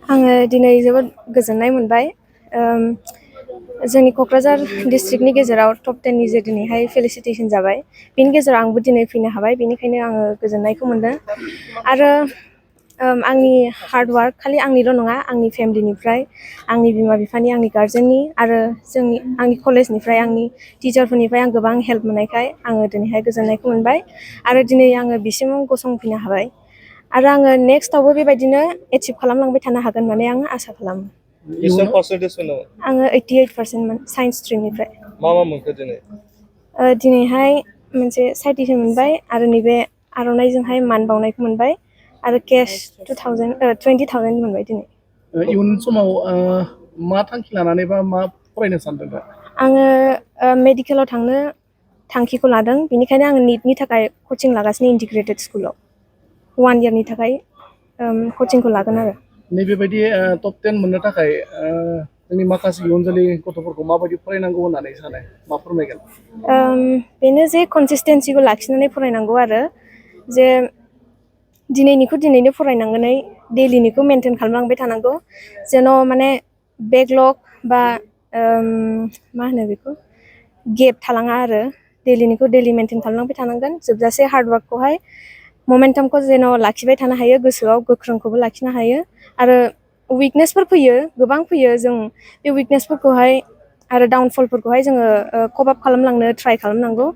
आङो दिनै जोबोद गोजोननाय मोनबाय। जोंनि क'क्राझार डिस्ट्रिक्टनि गेजेराव टप 10 नि जे दिनैहाय फेलिसिटेसन जाबाय। बेनि गेजेराव आंबो दिनै फैनो हाबाय, बेनिखायनो आङो गोजोननायखौ मोनदों। आरो आंनि हार्ड वार्क खालि आंनिल' नङा, आंनि फेमिलिनिफ्राय, आंनि बिमा बिफानि, आंनि गार्जेननि आरो आंनि कलेजनिफ्राय, आंनि टिचारफोरनिफ्राय आं गोबां हेल्प मोननायखाय आङो दिनैहाय गोजोननायखौ मोनबाय। आरो दिनै आङो बिसिमाव गसंफैनो हाबाय। आरो आङो नेक्स्टआवबो बेबायदिनो एचिभ खालामलांबाय थानो हागोन होननानै आङो आसा खालामो। आङो 88% साइन्स स्ट्रिमनिफ्राय। मा मोनखो दिनै? दिनैहाय मोनसे साइटिसन मोनबाय आरो नैबे आर'नाइजोंहाय मान बावनायखौ मोनबाय आरो केस 20,000 मोनबाय दिनै। इयुन समाव मा थांखि लानानै बा मा फरायनो सानदों दा? आङो मेडिकेलाव थांनो थांखिखौ लादों, बेनिखायनो आङो निटनि थाखाय कचिं लागासिनो इन्टिग्रेटेड स्कुलाव। 1 इयारनि थाखाय कचिंखौ लागोन आरो। नैबेबायदि टप 10 मोननो थाखाय जोंनि माखासे इयुन जोलै गथ'फोरखौ माबायदि फरायनांगौ होननानै सानो, मा फोरमायगोन? बेनो जे कनसिस्टेन्सिखौ लाखिनानै फरायनांगौ आरो जे दिनैनिखौ दिनैनो फरायनांगोनै डेलिनिखौ मेनटेन खालामलांबाय थानांगौ, जेन' माने बेकलग बा मा होनो बेखौ गेप थालाङा आरो डेलिनिखौ डेलि मेनटेन खालामलांबाय थानांगोन। जोबजासे हार्डवार्कखौहाय ममेन्टामखौ जेन' लाखिबाय थानो हायो, गोसोआव गोख्रोंखौबो लाखिनो हायो। आरो उइकनेसफोर फैयो, गोबां फैयो, जों बे उइकनेसफोरखौहाय आरो डाउनफलफोरखौहाय जोङो क'प आप खालामलांनो ट्राइ खालामनांगौ।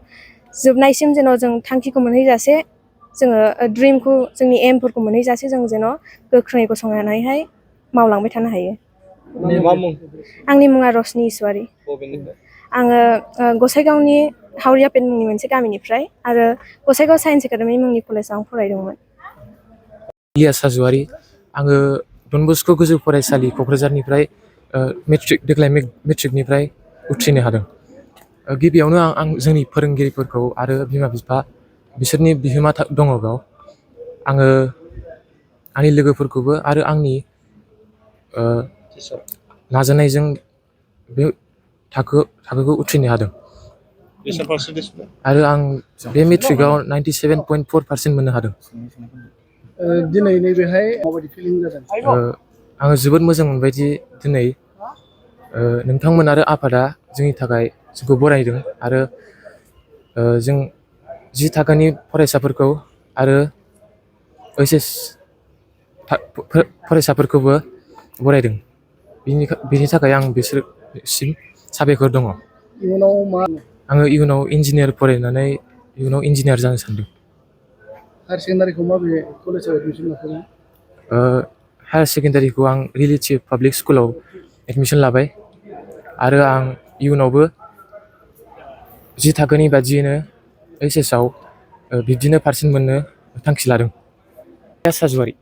जोबनायसिम जेन' जों थांखिखौ मोनहैजासे, जोङो ड्रिमखौ, जोंनि एमफोरखौ मोनहैजासे जों जेन' गोख्रोङै गसंनानैहाय मावलांबाय थानो हायो। आंनि मुङा रशनि इसवारि। आङो गसाइगावनि हावरियापेट मुंनि मोनसे गामिनिफ्राय आरो गसाइगाव साइन्स एकाडेमि मुंनि कलेजाव आं फरायदोंमोन। इलियास हाज'वारि। आङो डन बस्क' गोजौ फरायसालि क'क्राझारनिफ्राय देग्लाय मेट्रिकनिफ्राय उथ्रिनो हादों। गिबियावनो आं जोंनि फोरोंगिरिफोरखौ आरो बिमा बिफा, बिसोरनि बिहोमा दङ बेयाव। आङो आंनि लोगोफोरखौबो आरो आंनि नाजानायजों बे थाखोखौ उथ्रिनो हादों। आरो आं बे मेट्रिकआव 97.4% मोननो हादों। दिनै नैबेहाय माबायदि फिलिं जादों? आङो जोबोद मोजां मोनबाय दि दिनै नोंथांमोन आरो आफादा जोंनि थाखाय जोंखौ बरायदों आरो जों 10 थाखोनि फरायसाफोरखौ आरो OHS फरायसाफोरखौबो बरायदों। बिनि थाखाय आं बिसोरसिम साबायखर दङ। आङो इयुनाव इन्जिनियार फरायनानै इयुनाव इन्जिनियार जानो सानदों। हायार सेकेन्डारिखौ माबे कलेजाव एडमिसन लाखो? हायार सेकेन्डारिखौ आं रिलेटिभ पाब्लिक स्कुलाव एडमिसन लाबाय आरो आं इयुनावबो 10 थाखोनि बादियैनो OHS आव बिब्दिनो पारसेन्ट मोननो थांखि लादों। इलियास हाज'वारि।